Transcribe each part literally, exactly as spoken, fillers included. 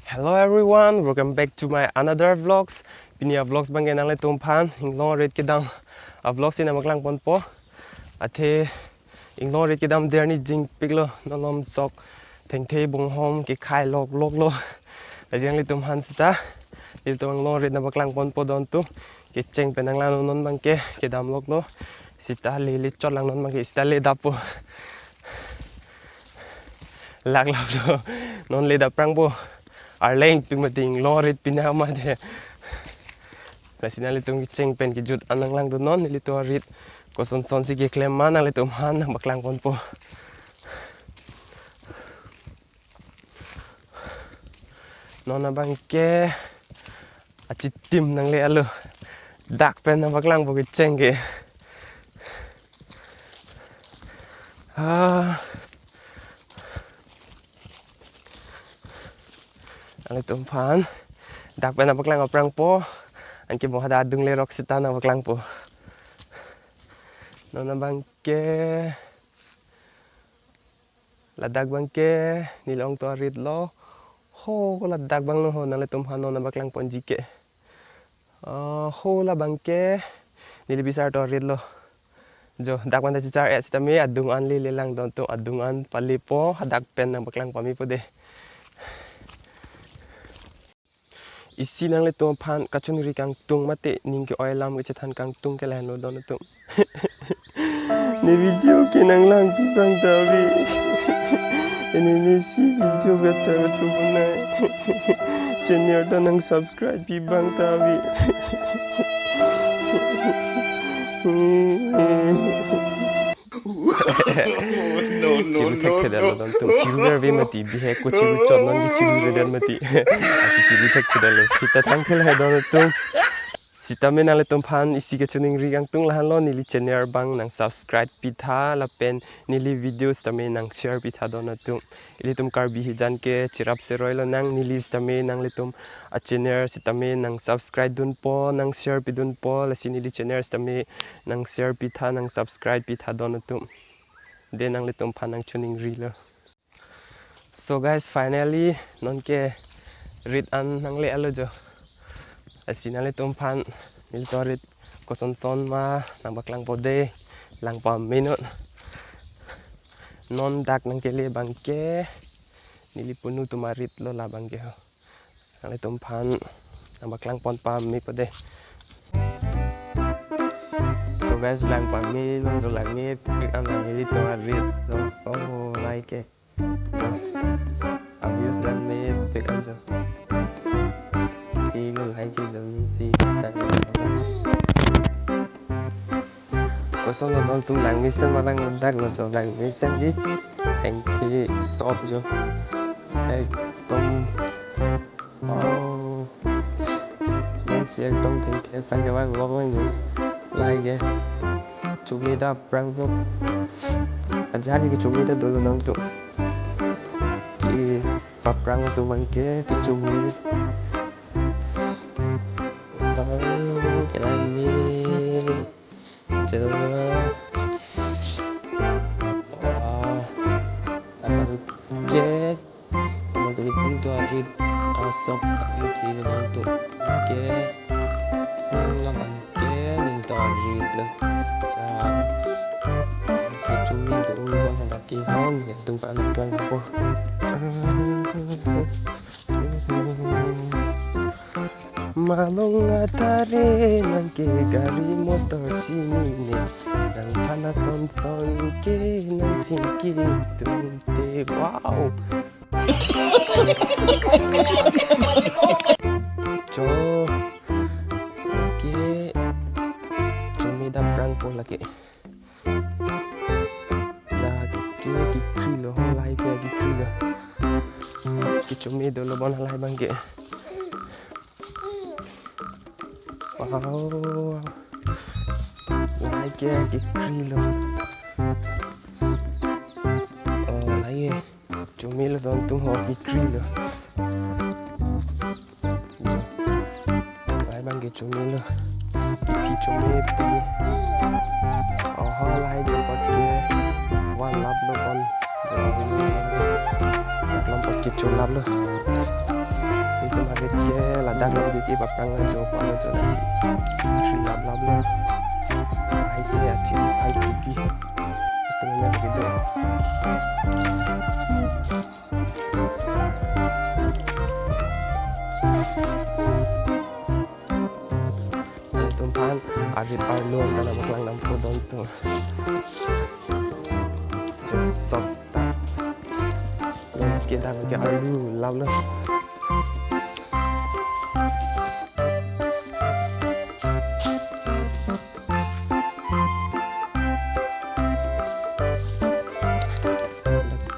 Hello everyone, welcome back to my another vlogs. Pini a-vlogs abangke nanglitum aphan inglong arit kedam a-vlogs si nangpaklang ponpo. Athe inglong arit kedam der ni jingpiklo, non malom sok thengthe bonghom kekhai lokloklo. Lasi nanglitum aphan sita, ilitum inglong arit nangpaklang ponpo don atum. Kecheng pen nanglang non abangke kedam loklo. Sita lele chot lang non abangke sita le dappo. Lak laplo. Non le dap prangpo. Arleng pi mati inglong arit pina mati. Lasi nanglitum kecheng pen kejut an nanglang dun non, nelitum arit kosonson si keklem ma nanglitum aphan nangpaklang ponpo. Non abangke achitim nangle alo. Dak pen nangpaklangpo kecheng ke. Ah. Nanglitum aphan dak pen nangpaklang prangpo. Anke bong hadak adung lerok sita nangpaklangpo. Non abangke ladak abangke neli ongtong arit lo. Ho ko ladak abang lo ho, nanglitum aphan non nangpaklang ponji ke. Ah, ho labangke neli bisar tong arit lo. Jo, dak pen ta chichar-et sitame adung an lele lang don atum, adung an palepo, hadak pen nangpaklang pamepo dei. Isi nanglitum aphan kachiningri kangtung mate ning ke-oi alam kechethan kangtung ke lahenlo don atum. Ne video ke nanglangpi abang ta ave. Ene ne si video kata kachobonai. Channel ta nang subscribe pi abang ta ave. Chiru thekthedetlo don atum. Chiru verve mati, bihek ko chiru chot non ke chiru verve mati. Lasi chiru thekthedetlo. Sita thangthel hai don atum. Sitame nanglitum aphan isi kachiningri kangtung lahenlo, neli channel abang nang subscribe pitha lapen neli video sitame nang share pitha don atum. Ilitum Karbi hijan ke cherap seroi lonang, neli sitame nanglitum a-channel sitame nang subscribe dunpo, nang share pidunpo, lasi neli channel sitame nang share pitha, nang subscribe pitha don atum. Dei nanglitum aphan nang chiningrilo. So guys, finally non ke rit an nangle alo jo. Lasi nanglitum aphan nelitum arit kosonson ma nangpaklangpo dei, lang pamenon. Non dak nangkele abangke neli punu atum arit lo labangke ho. Nanglitum aphan nangpaklang pon pamepo dei. So guys, lang pamenon jo, langmepik an lang nelitum arit lo. Oh, like ke. Abuse langmepik an jo. Ilo like ke jo si sang. Kosonlo don atum, langmesen ma langdaklo jo, langmesen ji. Thengthe sop jo. Ekdom. Oh. Nang si ekdom thengthe sang kevang lok lang jo. Lahai ke chome dap prang jo. Ajahak ke chome dap dolo nangtum. Kepaphrang atum abangke kechome. Oh, kelangme. Chalo. Wah. Akan ke. Nelitum arit asok arit ke nelitum ke. Labangke nelitum arit lo. Cha. Kechome dolo hadak ke hong nelitum arit langpo. Malong atare nang ke gari motor chinine, nang aphan asonson ke nang chingki tumte. Wow. Cho. Lake chome dap prangpo lake. Lake kekri lo, lahai ke kekri lo. Kechome dolo bon halahai abangke. Wow. Lahai ke kekri lo. Oh, lahai ke chome lo don atum ho, kekri lo. Lahai abangke chome lo. Kephi chome pi. Oho, lahai jempot ke. Wan laplo bon. Jong video. Laklom pot kecho laplo. Itum hari ke ladak long di ke bapang jo pon jo nasi. Tri lap laplo. Hai ke achi hai ke pi. Itum na video. Itum aphan arit arlo ta nangpaklang dampo don atum. Josok ta. Lake dak ke arlo laplo. Lake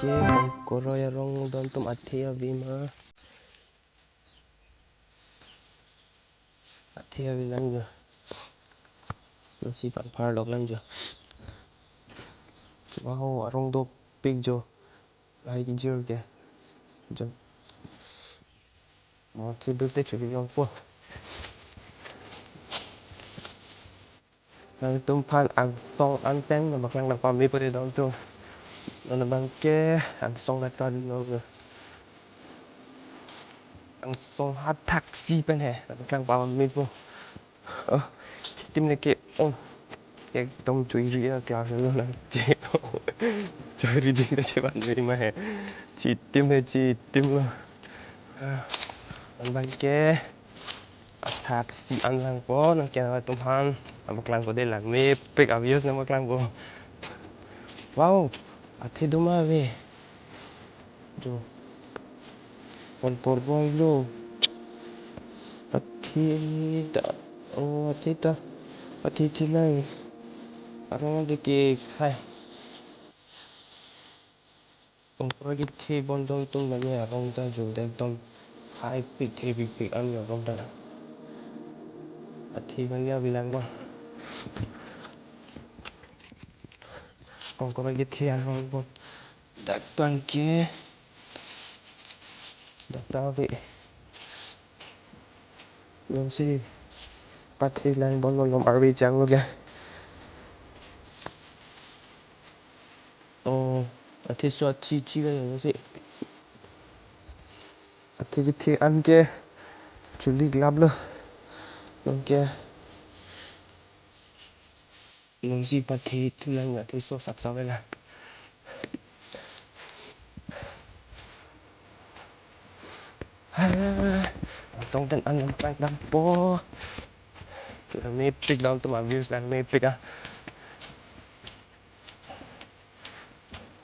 Bongkoroi arong don atum athe ave ma. Athe avelang jo. Nasi pan par lok lang jo. Wow, arong dopik jo. Lahai kejir ke. Jo. Oh, kedo te chuli longpo. Nangtum aphan angsong angteng nangpaklang nangpamepo de don atum. Non abang ke angsong nangthan non. Angsong athak si pen he nangpaklang pamepo. Oh, chitim lake, oh. Ekdom choi ri a class lo nang. Choi ri jing ta cheban ri ma he. Chitim he, chitim lo. Ah, non abang ke athak si an langpo, non ke nangtum aphan nangpaklangpo de, langmepik a-views nangpaklangpo. Wow, athe do ma ave. Jo. Pon por boy lo. Athe ta. Oh, athe ta. Athe thi lang. Arong de ke hai. Bongkoroi kethe bon don atum lake arong ta jo de ekdom haipik thepikpik an arong ta. Athe abang ke avelang bon. Bongkoroi kethe arong bon. Dak abang ke. Dak ta ave. Nonsi pathe lang bon, non arve janglo ke. Oh, athe so achi chi ka nonsi. Athe kethe an ke chuli laplo. Non ke. Nonsi pathe thu lang, athe so saksa vela. Ah, angsong ten an nangpaklang dampo. Langmepik don atum, a-views langmepik a.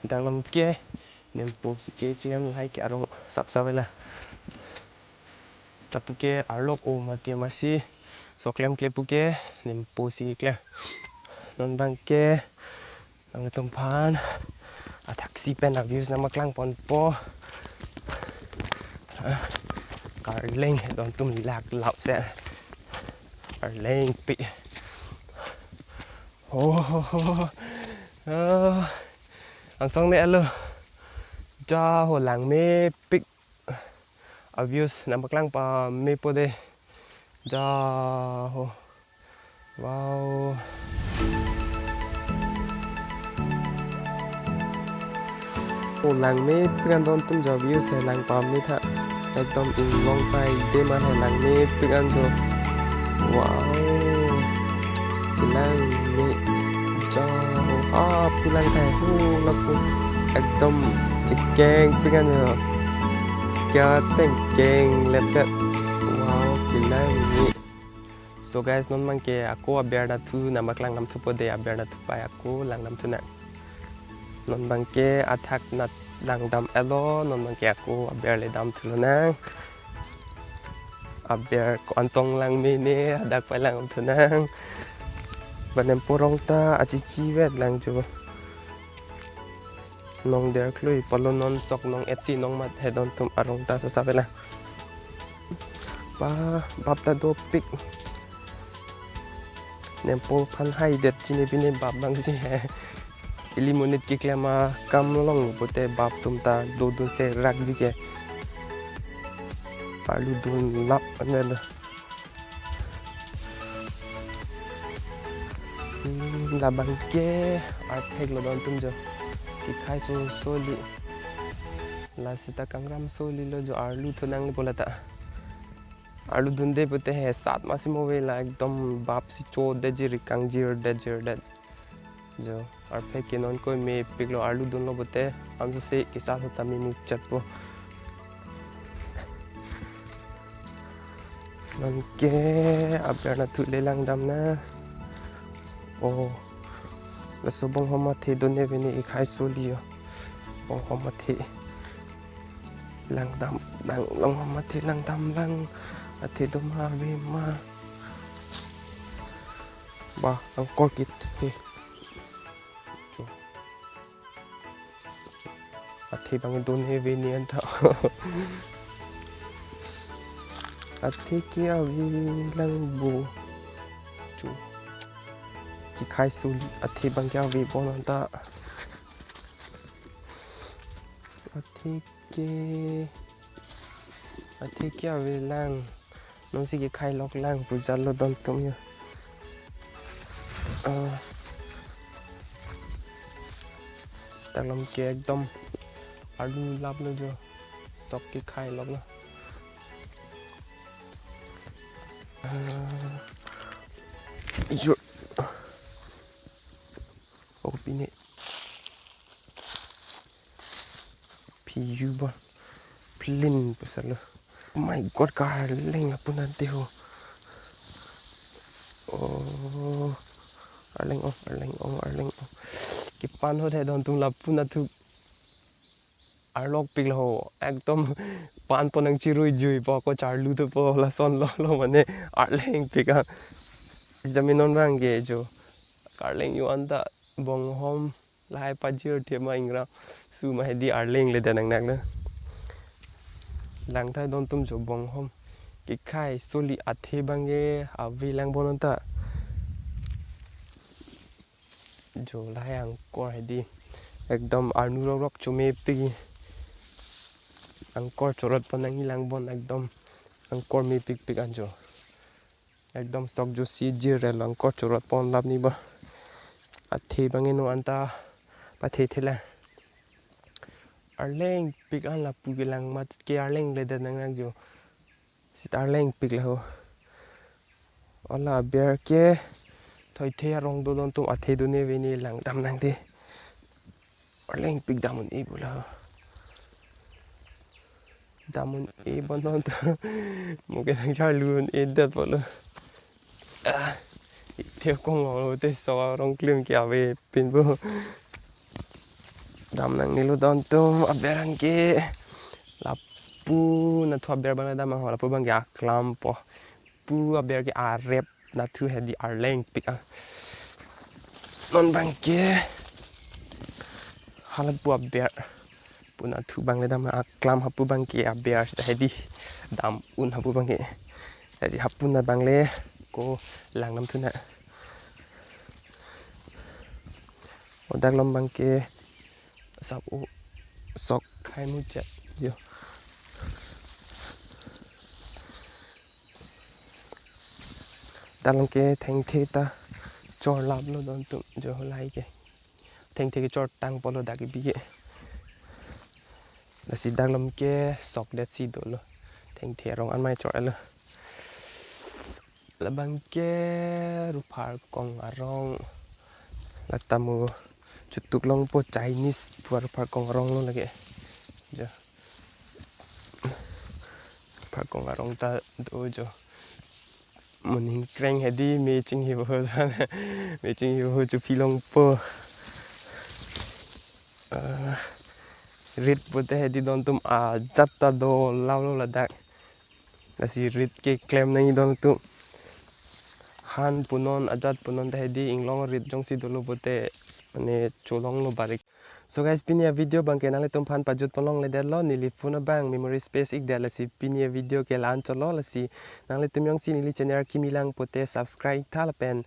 Dang lam ke nempo si ke chingam lahai ke arong saksa vela. Tapu ke arlok o mati masi sok klemkle pu ke nempo si klem. Non abang ke nangtum aphan athak si pen a-views nangpaklang ponpo. Ah, karleng he don atum, lak lap se. Karlengpik. Oh, oh, oh, oh. Ah, angsong ne alo. Ja ho, langmepik. A-views nangpaklang pamepo de. Ja ho. Wow. Oh, langmepik an don atum, ja views he lang pame tha. Ekdom inglong sai de ma he, langmepik an jo. Wow. Langme ja ho. Ah, pulang kai ho lapu. Ekdom chekengpik an jo. Skia tengkeng lepset. Wow, kelang ni. So guys, non abang ke ako aber nathu nangpaklang damthupo de, aber nathu pai ako lang damthu nang. Non abang ke athak nat lang dam elo, non abang ke ako aber le damthu lonang. Aber ko-an tong langme ne, hadak pai lang damthu nang. Ba nempo arong ta achichi vet lang jo. Nong der klui palo, non sok nong etsi nong mat he don atum, arong ta so save la. Pa bap ta dopik. Nempo aphan haidet chini pini bap abang si he. Ili monit keklem akam along pute bap atum ta dodun serak ji ke. Arlu dun lap ane lo. Hmm, labang ke arphek lo don atum jo. Ikhai so soli. La sita kangram soli lo jo arlu thu nangli pola ta. Arlu dunde pute he sat masi move la ekdom bap si cho de jiri kang jir de jir de. Jo arphe ke non koi mepik lo arlu dunlo pute. Amso se kisa so tami muchat po. Nonke aber nathu le langdam na. Oh. Laso bonghom athe done vene ikhai soli yo. Bonghom athe. Langdam lang bonghom athe langdam lang. Athe doma ave ma. Ba angkor kit he. Chu. Athe bang done vene anta. Athe ke ave lang bo. Chu. Chikhai soli athe bang ke ave bon anta. Athe ke. Athe ke ave lang. Non si ke khai lok lang puja lo don tum yo. Ah. Taklom ke ekdom arlu lap lo jo. Sok ke khai lok lo. Ah. Jo. Oh, pine. Piyu ba. Plin pasal lo. Oh my God, karleng lapu nante ho. Oh. Arleng ong, arleng ong, arleng ong. Kepan ho the don tum lapu nathu. Arlok pik lo ho. Ekdom pan pon nangchirui jui po ko charlu tu po lason lo lo mane arleng pik a. Sita mi non bang ke jo. Karleng yo anta bonghom. Lahai pajir thema ingra su ma hedi arleng le danang nak na. Langthai don tum jo bonghom. Kikhai soli athe bang ke ave lang bon anta. Jo lahai angkor hedi. Ekdom arnu rok rok chomepik. Angkor chorot pon nangji lang bon ekdom. Angkor mepik pik anjo. Ekdom sok josi jir relo angkor chorot pon lap ni ba. Athe bang eno anta pathe thela. Arleng pik an lapu ke lang mat ke arleng le danang nak jo. Sita arleng pik la ho. Ola aber ke thoithe arong do don tum athe done vene langdam nang de. Arleng pik dam un-e pu la ho. Dam un-e bon non ta. Mo ke nangcharlu un-e det po lo. Ah, the kong lo te so arong klim ke ave pin po. Dam nang nilo don tum aber an ke. Lapu nathu aber bang dam ho lapu bang ke aklam po. Pu aber ke arep nathu hedi arleng pik a. Non bang ke halapu aber. Pu nathu bang le dam aklam hapu bang ke aber sita hedi dam un hapu bang ke. Jadi hapu na bang le ko langdam thu na. Odak lom bang ke sap o sok khai mu chat yo. Dalam ke thengthe ta chor lap lo don tum jo lai ke. Thengthe ke chor tang polo dak ibi ke. Lasi dalam ke sok det si dolo. Thengthe arong anmai chor lo. Labang ke ruphar kong arong. Latamu chutuk long po Chinese puar ruphar kong arong lo lagi. Jo. Ruphar kong arong ta do jo. Moning kreng hedi me chinghi bo. Me chinghi bo chuphi long po. Ah, rit pute hedi don tum ajat ta do lau lo ladak. Lasi rit ke klem nangji don tum. Han punon ajat punon ta hedi inglong rit jongsi dolo pute mane cholong lo barik. So guys, pini a video bang ke nanglitum aphan pajut pon long le det lo, neli phone abang memory space ik det lasi pini a video ke la-an chot lo lasi nanglitum jongsi neli channel kimi lang pute subscribe tha lapen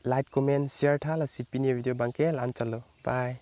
like comment share tha lasi pini a video bang ke la-an chot lo. Bye.